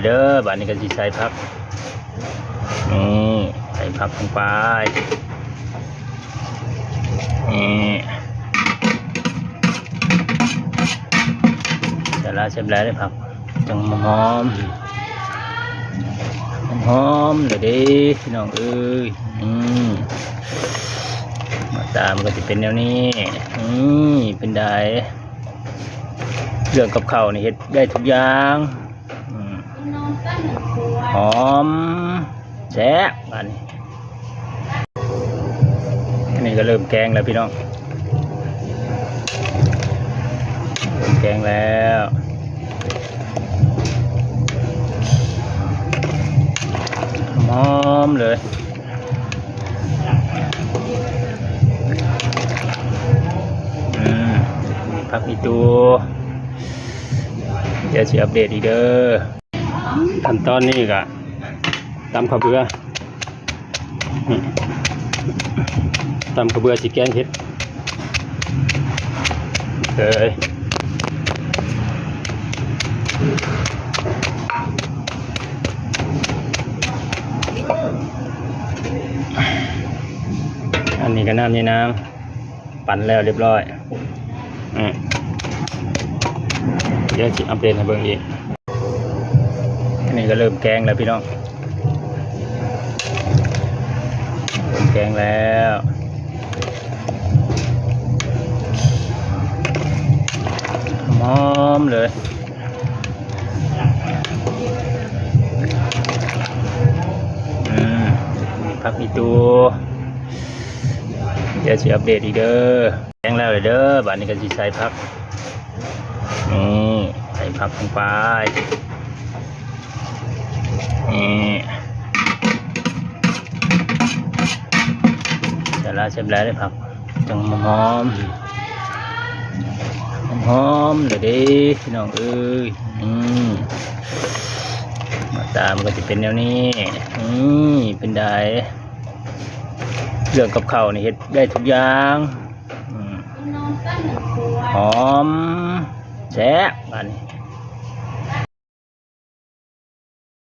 ເດີ ບາດນີ້ກໍຊິໃສ່ຜັກ ນີ້ ໃສ່ຜັກລົງໄປ ນີ້ ໃສ່ຫຼາຍແຊບຫຼາຍເດ້ຜັກ ຈັ່ງຫອມ ຫອມເລີຍເດ້ພີ່ນ້ອງເອີຍ. ອືມ ໜ້າຕາມັນກໍຊິເປັນແນວນີ້. ນີ້ ເປັນໃດ? ເລື່ອງກັບເຂົ້ານີ້ເຮັດໄດ້ທຸກຢ່າງ. ອືມ ຫອມ ແຊບ ບາດນີ້ ອັນນີ້ກໍເລີ່ມແກງແລ້ວພີ່ນ້ອງ ເລີ່ມແກງແລ້ວ ຫອມເລີຍ. ອືມ ມີຜັກມີຕູ ດຽວຊິອັບເດດອີກເດີ. ຂັ້ນຕອນນີ້ກະຕຳເຂົ້າເບືອ ນີ້ ຕຳເຂົ້າເບືອຊິແກງເຫັດເອີຍ. ອັນນີ້ກໍນ້ຳຍານາງ ປັ່ນແລ້ວລຽບຮ້ອຍ. ອືມ ດຽວຊິອັບເດດໃຫ້ເບິ່ງອີກ. ອັນນີ້ກໍເລີ່ມແກງແລ້ວພີ່ນ້ອງ ເລີ່ມແກງແລ້ວ ຫອມເລີຍ. ອືມ ມີຜັກມີຕູ ດຽວຊິອັບເດດອີກເດີ. ແກງແລ້ວເດີ ບາດນີ້ກໍຊິໃສ່ຜັກ ນີ້ ໃສ່ຜັກລົງໄປ ນີ້ ໃສ່ຫຼາຍແຊບຫຼາຍເດ້ຜັກ ຈັ່ງຫອມ ຫອມເລີຍເດ້ພີ່ນ້ອງເອີຍ. ອືມ ໜ້າຕາມັນກໍຊິເປັນແນວນີ້. ນີ້ ເປັນໃດ? ເລື່ອງກັບເຂົ້ານີ້ເຮັດໄດ້ທຸກຢ່າງ. ອືມ ຫອມ ແຊບ ບາດນີ້